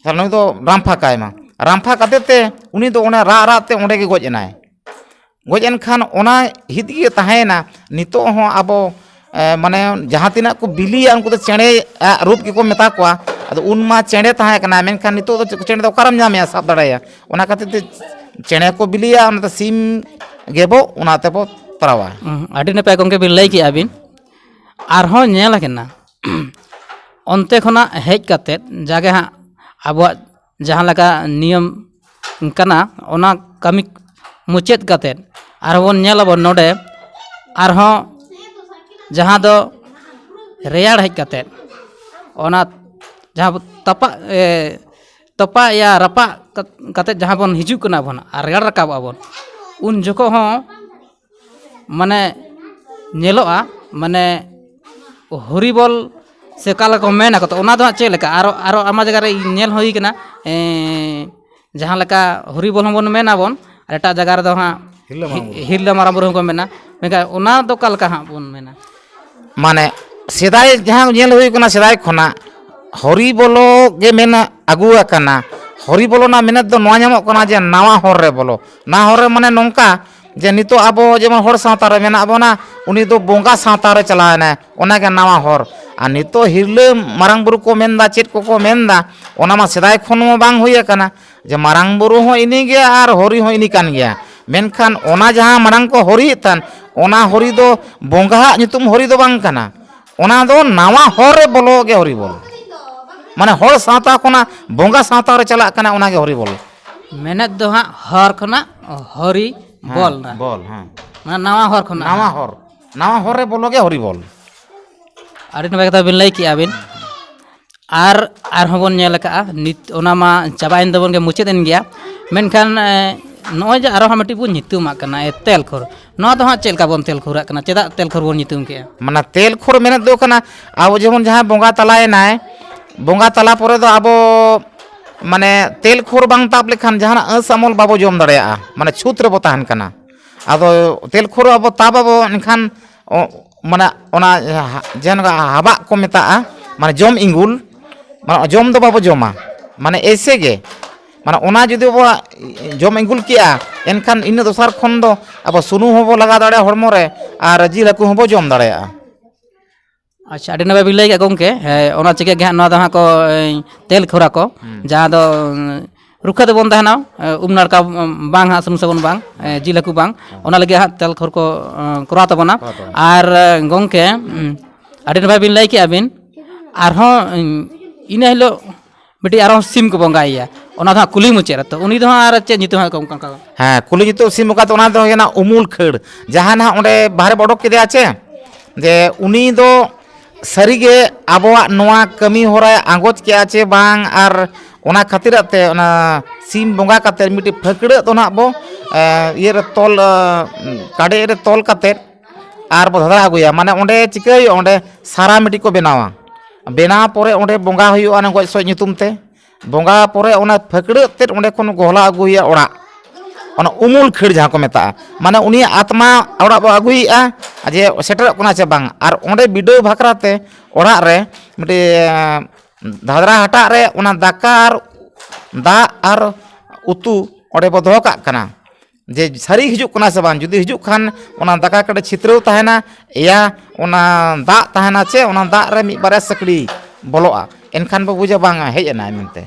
ᱛᱟᱦᱞᱮ ᱱᱩᱭ ᱫᱚ ᱨᱟᱢᱯᱷᱟ ᱠᱟᱭ ᱢᱟ᱾ ᱨᱟᱢᱯᱷᱟ ᱠᱟᱛᱮ ᱛᱮ ᱩᱱᱤ ᱫᱚ ᱚᱱᱟ ᱨᱟᱜ ᱨᱟᱜ ᱛᱮ ᱚᱸᱰᱮ ᱜᱮ ᱜᱚᱡ ᱮᱱᱟᱭ᱾ ᱜᱚᱡ ᱮᱱ ᱠᱷᱟᱱ ᱚᱱᱟ ᱦᱤᱫ ᱜᱮ ᱛᱟᱦᱮᱸᱭᱮᱱᱟ᱾ ᱱᱤᱛᱚᱜ ᱦᱚᱸ ᱟᱵᱚ, ᱮ, ᱢᱟᱱᱮ ᱡᱟᱦᱟᱸ ᱛᱤᱱᱟᱹᱜ ᱠᱚ ᱵᱤᱞᱤᱭᱟ ᱩᱱᱠᱩ ᱫᱚ ᱪᱮᱬᱮ ᱟᱜ ᱨᱩᱯ ᱜᱮᱠᱚ ᱢᱮᱛᱟ ᱠᱚᱣᱟ᱾ ᱟᱫᱚ ᱩᱱ ᱢᱟ ᱪᱮᱬᱮ ᱛᱟᱦᱮᱸ ᱠᱟᱱᱟ, ᱢᱮᱱᱠᱷᱟᱱ ᱱᱤᱛᱚᱜ ᱫᱚ ᱪᱮᱬᱮ ᱫᱚ ᱚᱠᱟᱨᱮᱢ ᱧᱟᱢᱮᱭᱟ ᱥᱟᱵ ᱫᱟᱲᱮᱭᱟᱭᱟ? ᱚᱱᱟ ᱠᱷᱟᱹᱛᱤᱨ ᱛᱮ ᱪᱮᱬᱮ ᱠᱚ ᱵᱤᱞᱤᱭᱟ, ᱚᱱᱟ ᱫᱚ ᱥᱤᱢ ᱜᱮᱵᱚ ᱚᱱᱟ ᱛᱮᱵᱚ ᱛᱚᱨᱟᱣᱟ᱾ ᱦᱩᱸ, ᱟᱹᱰᱤ ᱱᱟᱯᱟᱭ ᱜᱚᱢᱠᱮ ᱵᱤᱱ ᱞᱟᱹᱭ ᱠᱮᱜᱼᱟ ᱵᱤᱱ᱾ ᱟᱨᱦᱚᱸ ᱧᱮᱞ ᱟᱠᱟᱱᱟ, ᱚᱱᱛᱮ ᱠᱷᱚᱱᱟᱜ ᱦᱮᱡ ᱠᱟᱛᱮᱫ ᱡᱟᱜᱮ ᱦᱟᱸᱜ ᱟᱵᱚᱣᱟᱜ ᱡᱟᱦᱟᱸ ᱞᱮᱠᱟ ᱱᱤᱭᱚᱢ ᱠᱟᱱᱟ, ᱚᱱᱟ ᱠᱟᱹᱢᱤ ᱢᱩᱪᱟᱹᱫ ᱠᱟᱛᱮᱫ ᱟᱨᱦᱚᱸ ᱵᱚᱱ ᱧᱮᱞ ᱟᱵᱚᱱ ᱱᱚᱰᱮ ᱟᱨᱦᱚᱸ ᱡᱟᱦᱟᱸ ᱫᱚ ᱨᱮᱭᱟᱲ ᱦᱮᱡ ᱠᱟᱛᱮᱫ, ᱚᱱᱟ ᱡᱟᱦᱟᱸ ᱛᱟᱯᱟᱜ, ᱮ, ᱛᱚᱯᱟᱜ ᱭᱟ ᱨᱟᱯᱟᱜ ᱠᱟᱛᱮᱫ ᱡᱟᱦᱟᱸ ᱵᱚᱱ ᱦᱤᱡᱩᱜ ᱠᱟᱱᱟ ᱵᱚᱱ ᱟᱨ ᱨᱮᱭᱟᱲ ᱨᱟᱠᱟᱵᱚᱜᱼᱟ ᱵᱚᱱ, ᱩᱱ ᱡᱚᱠᱷᱚᱜ ᱦᱚᱸ ᱢᱟᱱᱮ ᱧᱮᱞᱚᱜᱼᱟ, ᱢᱟᱱᱮ ᱦᱚᱨᱤᱵᱚᱞ ᱥᱮ ᱚᱠᱟ ᱞᱮᱠᱟ ᱠᱚ ᱢᱮᱱᱟ ᱠᱚ, ᱛᱚ ᱚᱱᱟ ᱫᱚ ᱦᱟᱸᱜ ᱪᱮᱫ ᱞᱮᱠᱟ? ᱟᱨᱚ, ᱟᱨᱚ ᱟᱭᱢᱟ ᱡᱟᱭᱜᱟ ᱨᱮ ᱧᱮᱞ ᱦᱩᱭ ᱠᱟᱱᱟ, ᱮᱸ, ᱡᱟᱦᱟᱸ ᱞᱮᱠᱟ ᱦᱚᱨᱤᱵᱚᱞ ᱦᱚᱸᱵᱚᱱ ᱢᱮᱱᱟ ᱵᱚᱱ, ᱟᱨ ᱮᱴᱟᱜ ᱡᱟᱭᱜᱟ ᱨᱮᱫᱚ ᱦᱟᱸᱜ ᱦᱤᱨᱞᱟᱹ ᱢᱟᱨᱟᱝ ᱵᱩᱨᱩ᱾ ᱦᱤᱨᱞᱟᱹ ᱢᱟᱨᱟᱝ ᱵᱩᱨᱩ ᱦᱚᱸᱠᱚ ᱢᱮᱱᱟ᱾ ᱢᱮᱱᱠᱷᱟᱱ ᱚᱱᱟ ᱫᱚ ᱚᱠᱟ ᱞᱮᱠᱟ ᱦᱟᱸᱜ ᱵᱚᱱ ᱢᱮᱱᱟ? ᱢᱟᱱᱮ ᱥᱮᱫᱟᱭ ᱡᱟᱦᱟᱸ ᱧᱮᱞ ᱦᱩᱭ ᱠᱟᱱᱟ, ᱥᱮᱫᱟᱭ ᱠᱷᱚᱱᱟᱜ ᱦᱚᱨᱤ ᱵᱚᱞᱚ ᱜᱮ ᱢᱮᱱ ᱟᱹᱜᱩ ᱟᱠᱟᱱᱟ᱾ ᱦᱚᱨᱤ ᱵᱚᱞᱚ ᱨᱮᱱᱟᱜ ᱢᱮᱱᱮᱫ ᱫᱚ ᱱᱚᱣᱟ ᱧᱟᱢᱚᱜ ᱠᱟᱱᱟ ᱡᱮ ᱱᱟᱣᱟ ᱦᱚᱨ ᱨᱮ ᱵᱚᱞᱚ᱾ ᱱᱟᱣᱟ ᱦᱚᱨ ᱨᱮ ᱢᱟᱱᱮ ᱱᱚᱝᱠᱟ ᱡᱮ ᱱᱤᱛᱚᱜ ᱟᱵᱚ ᱡᱮᱢᱚᱱ ᱦᱚᱲ ᱥᱟᱶᱛᱟ ᱨᱮ ᱢᱮᱱᱟᱜ ᱵᱚᱱᱟ, ᱩᱱᱤ ᱫᱚ ᱵᱚᱸᱜᱟ ᱥᱟᱶᱛᱟ ᱨᱮ ᱪᱟᱞᱟᱣ ᱮᱱᱟᱭ, ᱚᱱᱟᱜᱮ ᱱᱟᱣᱟ ᱦᱚᱨ᱾ ᱟᱨ ᱱᱤᱛᱚᱜ ᱦᱤᱨᱞᱟᱹ ᱢᱟᱨᱟᱝ ᱵᱩᱨᱩ ᱠᱚ ᱢᱮᱱᱫᱟ, ᱪᱮᱫ ᱠᱚᱠᱚ ᱢᱮᱱᱫᱟ, ᱚᱱᱟ ᱢᱟ ᱥᱮᱫᱟᱭ ᱠᱷᱚᱱ ᱢᱟ ᱵᱟᱝ ᱦᱩᱭ ᱟᱠᱟᱱᱟ ᱡᱮ ᱢᱟᱨᱟᱝ ᱵᱩᱨᱩ ᱦᱚᱸ ᱤᱱᱤ ᱜᱮᱭᱟ ᱟᱨ ᱦᱚᱨᱤ ᱦᱚᱸ ᱤᱱᱤ ᱠᱟᱱ ᱜᱮᱭᱟ᱾ ᱢᱮᱱᱠᱷᱟᱱ ᱚᱱᱟ ᱡᱟᱦᱟᱸ ᱢᱟᱲᱟᱝ ᱠᱚ ᱦᱚᱨᱤᱭᱮᱫ ᱛᱟᱦᱮᱱ, ᱚᱱᱟ ᱦᱚᱨᱤ ᱫᱚ ᱵᱚᱸᱜᱟᱣᱟᱜ ᱧᱩᱛᱩᱢ ᱦᱚᱨᱤ ᱫᱚ ᱵᱟᱝ ᱠᱟᱱᱟ᱾ ᱚᱱᱟ ᱫᱚ ᱱᱟᱣᱟ ᱦᱚᱨ ᱨᱮ ᱵᱚᱞᱚ ᱜᱮ ᱦᱚᱨᱤ ᱵᱚᱞ᱾ ᱢᱟᱱᱮ ᱦᱚᱲ ᱥᱟᱶᱛᱟ ᱠᱷᱚᱱᱟᱜ ᱵᱚᱸᱜᱟ ᱥᱟᱶᱛᱟ ᱨᱮ ᱪᱟᱞᱟᱜ ᱠᱟᱱᱟ, ᱚᱱᱟᱜᱮ ᱦᱚᱨᱤ ᱵᱚᱞ᱾ ᱢᱮᱱᱮᱫ ᱫᱚ ᱦᱟᱸᱜ ᱦᱚᱨ ᱠᱷᱚᱱᱟᱜ ᱦᱚᱨᱤ ᱦᱮᱸ, ᱵᱚᱞ ᱱᱟ᱾ ᱵᱚᱞ, ᱦᱮᱸ᱾ ᱢᱟᱱᱮ ᱱᱟᱣᱟ ᱦᱚᱨ ᱠᱷᱚᱱᱟᱜ ᱱᱟᱣᱟ ᱦᱟᱸᱜ᱾ ᱦᱚᱨ, ᱱᱟᱣᱟ ᱦᱚᱨ ᱨᱮ ᱵᱚᱞᱚ ᱜᱮ ᱦᱚᱨᱤ ᱵᱚᱞ᱾ ᱟᱹᱰᱤ ᱱᱟᱯᱟᱭ ᱠᱟᱛᱷᱟ ᱵᱤᱱ ᱞᱟᱹᱭ ᱠᱮᱜᱼᱟ ᱵᱤᱱ᱾ ᱟᱨ ᱟᱨᱦᱚᱸ ᱵᱚᱱ ᱧᱮᱞ ᱟᱠᱟᱜᱼᱟ, ᱱᱤᱛ ᱚᱱᱟ ᱢᱟ ᱪᱟᱵᱟᱭᱮᱱ ᱛᱟᱵᱚᱱ ᱜᱮ, ᱢᱩᱪᱟᱹᱫ ᱮᱱ ᱜᱮᱭᱟ᱾ ᱢᱮᱱᱠᱷᱟᱱ, ᱮ, ᱱᱚᱜᱼᱚᱭ ᱡᱮ ᱟᱨᱚ ᱦᱟᱸᱜ ᱢᱤᱫᱴᱤᱡ ᱵᱚᱱ ᱧᱩᱛᱩᱢᱟᱜ ᱠᱟᱱᱟ, ᱮ, ᱛᱮᱞ ᱠᱷᱚᱨ᱾ ᱱᱚᱣᱟ ᱫᱚ ᱦᱟᱸᱜ ᱪᱮᱫ ᱞᱮᱠᱟ ᱵᱚᱱ ᱛᱮᱞ ᱠᱷᱚᱨᱟᱜ ᱠᱟᱱᱟ? ᱪᱮᱫᱟᱜ ᱛᱮᱞ ᱠᱷᱚᱨ ᱵᱚᱱ ᱧᱩᱛᱩᱢ ᱠᱮᱜᱼᱟ? ᱢᱟᱱᱮ ᱛᱮᱞ ᱠᱷᱚᱨ ᱢᱮᱱᱮᱫ ᱫᱚ ᱠᱟᱱᱟ, ᱟᱵᱚ ᱡᱮᱢᱚᱱ ᱡᱟᱦᱟᱸᱭ ᱵᱚᱸᱜᱟ ᱛᱟᱞᱟᱭᱮᱱᱟᱭ, ᱵᱚᱸᱜᱟ ᱛᱟᱞᱟ ᱯᱚᱨᱮ ᱫᱚ ᱟᱵᱚ ᱢᱟᱱᱮ ᱛᱮᱞ ᱠᱷᱚᱨ ᱵᱟᱝ ᱛᱟᱵ ᱞᱮᱠᱷᱟᱱ ᱡᱟᱦᱟᱱᱟᱜ ᱟᱹᱥ ᱟᱢᱚᱞ ᱵᱟᱵᱚ ᱡᱚᱢ ᱫᱟᱲᱮᱭᱟᱜᱼᱟ, ᱢᱟᱱᱮ ᱪᱷᱩᱛ ᱨᱮᱵᱚ ᱛᱟᱦᱮᱱ ᱠᱟᱱᱟ᱾ ᱟᱫᱚ ᱛᱮᱞ ᱠᱷᱚᱨ ᱟᱵᱚ ᱛᱟᱵ ᱟᱵᱚ, ᱮᱱᱠᱷᱟᱱ ᱚ-, ᱢᱟᱱᱮ ᱚᱱᱟ ᱡᱟᱦᱟᱸ ᱡᱮ ᱱᱚᱝᱠᱟ ᱦᱟᱵᱟᱜ ᱠᱚ ᱢᱮᱛᱟᱜᱼᱟ, ᱢᱟᱱᱮ ᱡᱚᱢ ᱤᱸᱜᱩᱞ, ᱢᱟᱱᱮ ᱡᱚᱢ ᱫᱚ ᱵᱟᱵᱚ ᱡᱚᱢᱟ, ᱢᱟᱱᱮ ᱮᱭᱥᱮ ᱜᱮ, ᱢᱟᱱᱮ ᱚᱱᱟ ᱡᱩᱫᱤ ᱟᱵᱚᱣᱟᱜ ᱡᱚᱢ ᱤᱸᱜᱩᱞ ᱠᱮᱜᱼᱟ, ᱮᱱᱠᱷᱟᱱ ᱤᱱᱟᱹ ᱫᱚᱥᱟᱨ ᱠᱷᱚᱱ ᱫᱚ ᱟᱵᱚ ᱥᱩᱱᱩᱢ ᱦᱚᱸᱵᱚ ᱞᱟᱜᱟᱣ ᱫᱟᱲᱮᱭᱟᱜᱼᱟ ᱦᱚᱲᱢᱚ ᱨᱮ, ᱟᱨ ᱡᱤᱞ ᱦᱟᱹᱠᱩ ᱦᱚᱸᱵᱚ ᱡᱚᱢ ᱫᱟᱲᱮᱭᱟᱜᱼᱟ᱾ ᱟᱪᱪᱷᱟ, ᱟᱹᱰᱤ ᱱᱟᱯᱟᱭ ᱵᱤᱱ ᱞᱟᱹᱭ ᱠᱮᱫ ᱜᱚᱢᱠᱮ᱾ ᱦᱮᱸ, ᱚᱱᱟ ᱪᱤᱠᱟᱹ ᱜᱮ ᱦᱟᱸᱜ ᱱᱚᱣᱟ ᱫᱚ ᱦᱟᱸᱜ ᱠᱚ, ᱮ, ᱛᱮᱞ ᱠᱷᱚᱨᱟ ᱠᱚ, ᱦᱩᱸ᱾ ᱡᱟᱦᱟᱸ ᱫᱚ, ᱩᱸ, ᱨᱩᱠᱷᱟᱹ ᱛᱮᱵᱚᱱ ᱛᱟᱦᱮᱱᱟ, ᱮ, ᱩᱢ ᱱᱟᱲᱠᱟ, ᱩᱸ, ᱵᱟᱝ ᱦᱟᱸᱜ ᱥᱩᱱᱩᱢ ᱥᱟᱵᱚᱱ ᱵᱟᱝ, ᱮ, ᱡᱤᱞ ᱦᱟᱹᱠᱩ ᱵᱟᱝ, ᱦᱩᱸ᱾ ᱚᱱᱟ ᱞᱟᱹᱜᱤᱫ ᱦᱟᱸᱜ ᱛᱮᱞ ᱠᱷᱚᱨ ᱠᱚ, ᱮ, ᱠᱚᱨᱟᱣ ᱛᱟᱵᱚᱱᱟ᱾ ᱠᱚᱨᱟᱣ ᱛᱟᱵᱚᱱᱟ᱾ ᱟᱨ, ᱮ, ᱜᱚᱢᱠᱮ, ᱩᱸ, ᱟᱹᱰᱤ ᱱᱟᱯᱟᱭ ᱵᱤᱱ ᱞᱟᱹᱭ ᱠᱮᱜᱼᱟ ᱵᱤᱱ᱾ ᱟᱨᱦᱚᱸ, ᱩᱸ, ᱤᱱᱟᱹ ᱦᱤᱞᱳᱜ ᱢᱤᱫᱴᱤᱡ ᱟᱨᱦᱚᱸ ᱥᱤᱢ ᱠᱚ ᱵᱚᱸᱜᱟᱭᱮᱭᱟ, ᱚᱱᱟ ᱫᱚ ᱦᱟᱸᱜ ᱠᱩᱞᱦᱤ ᱢᱩᱪᱟᱹᱫ ᱨᱮᱛᱚ, ᱩᱱᱤ ᱫᱚ ᱦᱟᱸᱜ ᱟᱨ ᱪᱮᱫ ᱧᱩᱛᱩᱢ ᱦᱟᱸᱜ ᱠᱚ ᱚᱱᱠᱟ, ᱚᱱᱠᱟ? ᱦᱮᱸ, ᱠᱩᱞᱦᱤ ᱧᱩᱛᱩᱢ ᱥᱤᱢ ᱵᱚᱸᱜᱟ ᱫᱚ ᱚᱱᱟ ᱫᱚ ᱦᱩᱭᱱᱟ ᱩᱢᱩᱞ ᱠᱷᱟᱹᱲ, ᱡᱟᱦᱟᱸ ᱱᱟᱦᱟᱜ ᱚᱸᱰᱮ ᱵᱟᱦᱨᱮ ᱵᱚ ᱚᱰᱚᱠ ᱠᱮᱫᱮᱭᱟ ᱪᱮ, ᱡᱮ ᱩᱱᱤ ᱫᱚ ᱥᱟᱹᱨᱤᱜᱮ ᱟᱵᱚᱣᱟᱜ ᱱᱚᱣᱟ ᱠᱟᱹᱢᱤ ᱦᱚᱨᱟᱭ ᱟᱸᱜᱚᱪ ᱠᱮᱜᱼᱟ ᱪᱮ ᱵᱟᱝ, ᱟᱨ ᱚᱱᱟ ᱠᱷᱟᱹᱛᱤᱨᱟᱜ ᱛᱮ ᱚᱱᱟ ᱥᱤᱢ ᱵᱚᱸᱜᱟ ᱠᱟᱛᱮᱫ ᱢᱤᱫᱴᱤᱡ ᱯᱷᱟᱹᱠᱲᱟᱹᱜ ᱫᱚ ᱱᱟᱦᱟᱜ ᱵᱚ, ᱮ, ᱤᱭᱟᱹᱨᱮ ᱛᱚᱞ, ᱮ, ᱠᱟᱰᱮᱡ ᱨᱮ ᱛᱚᱞ ᱠᱟᱛᱮᱫ ᱟᱨ ᱵᱚ ᱫᱷᱟᱫᱷᱟ ᱟᱹᱜᱩᱭᱟ᱾ ᱢᱟᱱᱮ ᱚᱸᱰᱮ ᱪᱤᱠᱟᱹ ᱦᱩᱭᱩᱜᱼᱟ, ᱚᱸᱰᱮ ᱥᱟᱨᱟ ᱢᱤᱫᱴᱤᱡ ᱠᱚ ᱵᱮᱱᱟᱣᱟ, ᱵᱮᱱᱟᱣ ᱯᱚᱨᱮ ᱚᱸᱰᱮ ᱵᱚᱸᱜᱟ ᱦᱩᱭᱩᱜᱼᱟ ᱚᱱᱟ ᱜᱚᱡ ᱥᱚᱡ ᱧᱩᱛᱩᱢ ᱛᱮ᱾ ᱵᱚᱸᱜᱟ ᱯᱚᱨᱮ ᱚᱱᱟ ᱯᱷᱟᱹᱠᱲᱟᱹᱜ ᱛᱮᱫ ᱚᱸᱰᱮ ᱠᱷᱚᱱ ᱜᱚᱦᱞᱟ ᱟᱹᱜᱩᱭᱟ ᱚᱲᱟᱜ, ᱚᱱᱟ ᱩᱢᱩᱞ ᱠᱷᱟᱹᱲ ᱡᱟᱦᱟᱸ ᱠᱚ ᱢᱮᱛᱟᱜᱼᱟ, ᱢᱟᱱᱮ ᱩᱱᱤᱭᱟᱜ ᱟᱛᱢᱟ ᱚᱲᱟᱜ ᱵᱚ ᱟᱹᱜᱩᱭᱮᱫᱼᱟ, ᱡᱮ ᱥᱮᱴᱮᱨᱚᱜ ᱠᱟᱱᱟ ᱪᱮ ᱵᱟᱝ᱾ ᱟᱨ ᱚᱸᱰᱮ ᱵᱤᱰᱟᱹᱣ ᱵᱟᱠᱷᱨᱟ ᱛᱮ ᱚᱲᱟᱜ ᱨᱮ ᱢᱤᱫᱴᱤᱡ ᱫᱷᱟᱫᱽᱨᱟ ᱦᱟᱴᱟᱜ ᱨᱮ ᱚᱱᱟ ᱫᱟᱠᱟ ᱟᱨ ᱫᱟᱜ ᱟᱨ ᱩᱛᱩ ᱚᱸᱰᱮ ᱵᱚ ᱫᱚᱦᱚ ᱠᱟᱜ ᱠᱟᱱᱟ, ᱡᱮ ᱥᱟᱹᱨᱤ ᱦᱤᱡᱩᱜ ᱠᱟᱱᱟ ᱥᱮ ᱵᱟᱝ᱾ ᱡᱩᱫᱤ ᱦᱤᱡᱩᱜ ᱠᱷᱟᱱ, ᱚᱱᱟ ᱫᱟᱠᱟ ᱠᱟᱹᱴᱤᱡ ᱪᱷᱤᱛᱨᱟᱹᱣ ᱛᱟᱦᱮᱱᱟ, ᱮᱭᱟ ᱚᱱᱟ ᱫᱟᱜ ᱛᱟᱦᱮᱱᱟ, ᱪᱮ ᱚᱱᱟ ᱫᱟᱜ ᱨᱮ ᱢᱤᱫ ᱵᱟᱨᱭᱟ ᱥᱟᱹᱠᱲᱤ ᱵᱚᱞᱚᱜᱼᱟ, ᱮᱱᱠᱷᱟᱱ ᱵᱚ ᱵᱩᱡᱟ ᱵᱟᱝᱟ ᱦᱮᱡ ᱮᱱᱟᱭ ᱢᱮᱱᱛᱮ᱾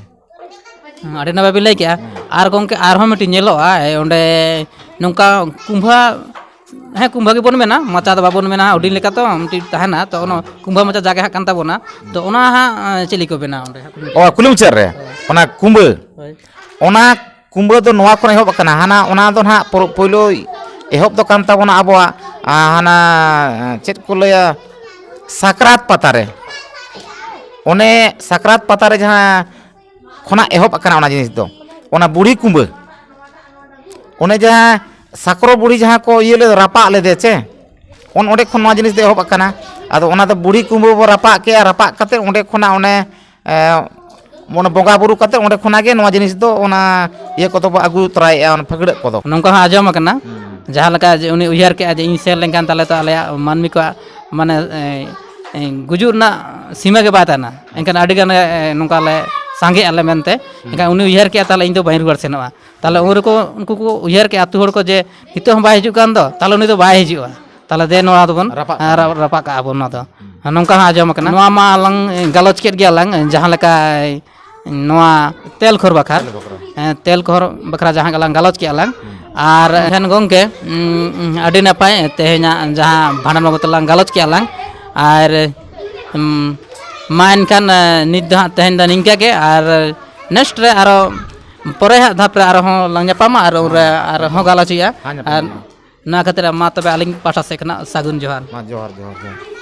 ᱦᱮᱸ, ᱟᱹᱰᱤ ᱱᱟᱯᱟᱭ ᱵᱤᱱ ᱞᱟᱹᱭ ᱠᱮᱜᱼᱟ᱾ ᱟᱨ ᱜᱚᱢᱠᱮ, ᱟᱨᱦᱚᱸ ᱢᱤᱫᱴᱤᱡ ᱧᱮᱞᱚᱜᱼᱟ, ᱮ, ᱚᱸᱰᱮ ᱱᱚᱝᱠᱟ ᱠᱩᱢᱵᱷᱟ, ᱦᱮᱸ, ᱠᱩᱢᱵᱷᱟ ᱜᱮᱵᱚᱱ ᱢᱮᱱᱟ, ᱢᱟᱪᱟ ᱫᱚ ᱵᱟᱵᱚᱱ ᱢᱮᱱᱟ, ᱦᱩᱰᱤᱧ ᱞᱮᱠᱟ ᱛᱚ ᱢᱤᱫᱴᱤᱡ ᱛᱟᱦᱮᱱᱟ, ᱛᱚ ᱚᱱᱟ ᱠᱩᱢᱵᱷᱟ ᱢᱟᱪᱟ ᱡᱟᱭᱜᱟ ᱦᱟᱸᱜ ᱠᱟᱱ ᱛᱟᱵᱚᱱᱟ, ᱛᱚ ᱚᱱᱟ ᱦᱟᱸᱜ, ᱮ, ᱪᱮᱫ ᱞᱮᱠᱟ ᱠᱚ ᱵᱮᱱᱟᱣᱟ ᱚᱸᱰᱮ? ᱚ, ᱠᱩᱞᱦᱤ ᱢᱩᱪᱟᱹᱫ ᱨᱮ ᱚᱱᱟ ᱠᱩᱢᱵᱟᱹ, ᱦᱳᱭ᱾ ᱚᱱᱟ ᱠᱩᱢᱵᱟᱹ ᱫᱚ ᱱᱚᱣᱟ ᱠᱷᱚᱱ ᱮᱦᱚᱵ ᱟᱠᱟᱱᱟ᱾ ᱦᱟᱱᱟ, ᱚᱱᱟ ᱫᱚ ᱱᱟᱦᱟᱜ ᱯᱚᱨ-, ᱯᱳᱭᱞᱳ ᱮᱦᱚᱵ ᱫᱚ ᱠᱟᱱ ᱛᱟᱵᱚᱱᱟ ᱟᱵᱚᱣᱟᱜ, ᱟ, ᱦᱟᱱᱟ, ᱪᱮᱫ ᱠᱚ ᱞᱟᱹᱭᱟ, ᱥᱟᱠᱨᱟᱛ ᱯᱟᱛᱟ ᱨᱮ᱾ ᱚᱱᱮ ᱥᱟᱠᱨᱟᱛ ᱯᱟᱛᱟ ᱨᱮ ᱡᱟᱦᱟᱸ ᱠᱷᱚᱱᱟᱜ ᱮᱦᱚᱵ ᱟᱠᱟᱱᱟ ᱚᱱᱟ ᱡᱤᱱᱤᱥ ᱫᱚ, ᱚᱱᱟ ᱵᱩᱲᱦᱤ ᱠᱩᱢᱵᱟᱹ᱾ ᱚᱱᱮ ᱡᱟᱦᱟᱸ ᱥᱟᱠᱨᱚ ᱵᱩᱲᱦᱤ ᱡᱟᱦᱟᱸ ᱠᱚ ᱤᱭᱟᱹ ᱞᱮᱫ, ᱨᱟᱯᱟᱜ ᱞᱮᱫᱮ ᱪᱮ, ᱚᱱ-, ᱚᱸᱰᱮ ᱠᱷᱚᱱ ᱱᱚᱣᱟ ᱡᱤᱱᱤᱥ ᱫᱚ ᱮᱦᱚᱵ ᱟᱠᱟᱱᱟ᱾ ᱟᱫᱚ ᱚᱱᱟ ᱫᱚ ᱵᱩᱲᱦᱤ ᱠᱩᱢᱵᱟᱹ ᱵᱚ ᱨᱟᱯᱟᱜ ᱠᱮᱜᱼᱟ, ᱨᱟᱯᱟᱜ ᱠᱟᱛᱮ ᱚᱸᱰᱮ ᱠᱷᱚᱱᱟᱜ ᱚᱱᱮ, ᱮ, ᱚᱱᱟ ᱵᱚᱸᱜᱟ ᱵᱩᱨᱩ ᱠᱟᱛᱮ ᱚᱸᱰᱮ ᱠᱷᱚᱱᱟᱜ ᱜᱮ ᱱᱚᱣᱟ ᱡᱤᱱᱤᱥ ᱫᱚ, ᱚᱱᱟ ᱤᱭᱟᱹ ᱠᱚᱫᱚ ᱵᱚ ᱟᱹᱜᱩ ᱛᱚᱨᱟᱭᱮᱜᱼᱟ, ᱚᱱᱟ ᱯᱷᱟᱹᱜᱲᱟᱹᱜ ᱠᱚᱫᱚ᱾ ᱱᱚᱝᱠᱟ ᱦᱚᱸ ᱟᱸᱡᱚᱢ ᱟᱠᱟᱱᱟ, ᱦᱩᱸ᱾ ᱡᱟᱦᱟᱸ ᱞᱮᱠᱟ ᱡᱮ ᱩᱱᱤ ᱩᱭᱦᱟᱹᱨ ᱠᱮᱜᱼᱟ ᱡᱮ ᱤᱧ ᱥᱮᱱ ᱞᱮᱱᱠᱷᱟᱱ ᱛᱟᱦᱞᱮ ᱛᱚ ᱟᱞᱮᱭᱟᱜ ᱢᱟᱹᱱᱢᱤ ᱠᱚᱣᱟᱜ ᱢᱟᱱᱮ, ᱮ, ᱮ, ᱜᱩᱡᱩᱜ ᱨᱮᱱᱟᱜ ᱥᱤᱢᱟᱹ ᱜᱮ ᱵᱟᱭ ᱛᱟᱦᱮᱱᱟ, ᱮᱱᱠᱷᱟᱱ ᱟᱹᱰᱤ ᱜᱟᱱ, ᱮ, ᱱᱚᱝᱠᱟ ᱞᱮ ᱥᱟᱸᱜᱮᱜ ᱟᱞᱮ ᱢᱮᱱᱛᱮ᱾ ᱦᱩᱸ᱾ ᱮᱱᱠᱷᱟᱱ ᱩᱱᱤ ᱩᱭᱦᱟᱹᱨ ᱠᱮᱜᱼᱟ, ᱛᱟᱦᱞᱮ ᱤᱧ ᱫᱚ ᱵᱟᱹᱧ ᱨᱩᱣᱟᱹᱲ ᱥᱮᱱᱚᱜᱼᱟ᱾ ᱛᱟᱦᱞᱮ ᱩᱱ ᱨᱮᱠᱚ, ᱩᱱᱠᱩ ᱠᱚ ᱩᱭᱦᱟᱹᱨ ᱠᱮᱜᱼᱟ ᱟᱹᱛᱩ ᱦᱚᱲ ᱠᱚ ᱡᱮ ᱱᱤᱛᱚᱜ ᱦᱚᱸ ᱵᱟᱭ ᱦᱤᱡᱩᱜ ᱠᱟᱱ ᱫᱚ, ᱛᱟᱦᱞᱮ ᱩᱱᱤ ᱫᱚ ᱵᱟᱭ ᱦᱤᱡᱩᱜᱼᱟ᱾ ᱛᱟᱦᱞᱮ ᱫᱮ ᱱᱚᱣᱟ ᱫᱚᱵᱚᱱ, ᱨᱟᱯᱟᱜ ᱦᱮᱸ, ᱠᱟᱜᱼᱟ᱾ ᱨᱟ-, ᱨᱟᱯᱟᱜ ᱠᱟᱜᱼᱟ ᱵᱚᱱ ᱱᱚᱣᱟ ᱫᱚ᱾ ᱦᱩᱸ᱾ ᱱᱚᱝᱠᱟ ᱦᱚᱸ ᱟᱸᱡᱚᱢ ᱟᱠᱟᱱᱟ᱾ ᱱᱚᱣᱟ ᱢᱟ ᱟᱞᱟᱝ ᱜᱟᱞᱚᱪ ᱠᱮᱫ ᱜᱮᱭᱟᱞᱟᱝ, ᱡᱟᱦᱟᱸ ᱞᱮᱠᱟ ᱱᱚᱣᱟ ᱛᱮᱞ ᱠᱷᱚᱨ ᱵᱟᱠᱷᱨᱟ᱾ ᱛᱮᱞ ᱵᱟᱠᱷᱨᱟ᱾ ᱦᱮᱸ, ᱛᱮᱞ ᱠᱷᱚᱨ ᱵᱟᱠᱷᱨᱟ ᱡᱟᱦᱟᱸ ᱜᱮᱞᱟᱝ ᱜᱟᱞᱚᱪ ᱠᱮᱜᱼᱟ ᱞᱟᱝ᱾ ᱦᱩᱸ᱾ ᱟᱨ ᱮᱱᱠᱷᱟᱱ ᱜᱚᱢᱠᱮ, ᱩᱸ, ᱟᱹᱰᱤ ᱱᱟᱯᱟᱭ ᱛᱮᱦᱮᱧᱟᱜ ᱡᱟᱦᱟᱸ ᱵᱷᱟᱸᱰᱟᱱ ᱵᱟᱵᱚᱫ ᱛᱮᱞᱟᱝ ᱜᱟᱞᱚᱪ ᱠᱮᱜᱼᱟ ᱞᱟᱝ᱾ ᱟᱨ, ᱩᱸ, ᱢᱟ ᱮᱱᱠᱷᱟᱱ, ᱮ, ᱱᱤᱛ ᱫᱚ ᱦᱟᱸᱜ ᱛᱮᱦᱮᱧ ᱫᱚ ᱱᱤᱝᱠᱟᱹ ᱜᱮ, ᱟᱨ next ᱨᱮ ᱟᱨᱚ ᱯᱚᱨᱮ ᱦᱟᱸᱜ ᱫᱷᱟᱯ ᱨᱮ ᱟᱨᱦᱚᱸ ᱞᱟᱝ ᱧᱟᱯᱟᱢᱟ ᱟᱨ ᱩᱱᱨᱮ ᱦᱮᱸ, ᱟᱨᱦᱚᱸ ᱜᱟᱞᱚᱪ ᱦᱩᱭᱩᱜᱼᱟ᱾ ᱦᱮᱸ, ᱧᱟᱯᱟᱢ ᱟᱨ ᱦᱩᱭᱩᱜᱼᱟ᱾ ᱱᱚᱣᱟ ᱠᱷᱟᱹᱛᱤᱨ ᱢᱟ ᱛᱚᱵᱮ ᱟᱹᱞᱤᱧ ᱯᱟᱦᱴᱟ ᱥᱮᱫ ᱠᱷᱚᱱᱟᱜ ᱥᱟᱹᱜᱩᱱ ᱡᱚᱦᱟᱨ᱾ ᱢᱟ ᱡᱚᱦᱟᱨ, ᱡᱚᱦᱟᱨ, ᱡᱚᱦᱟᱨ᱾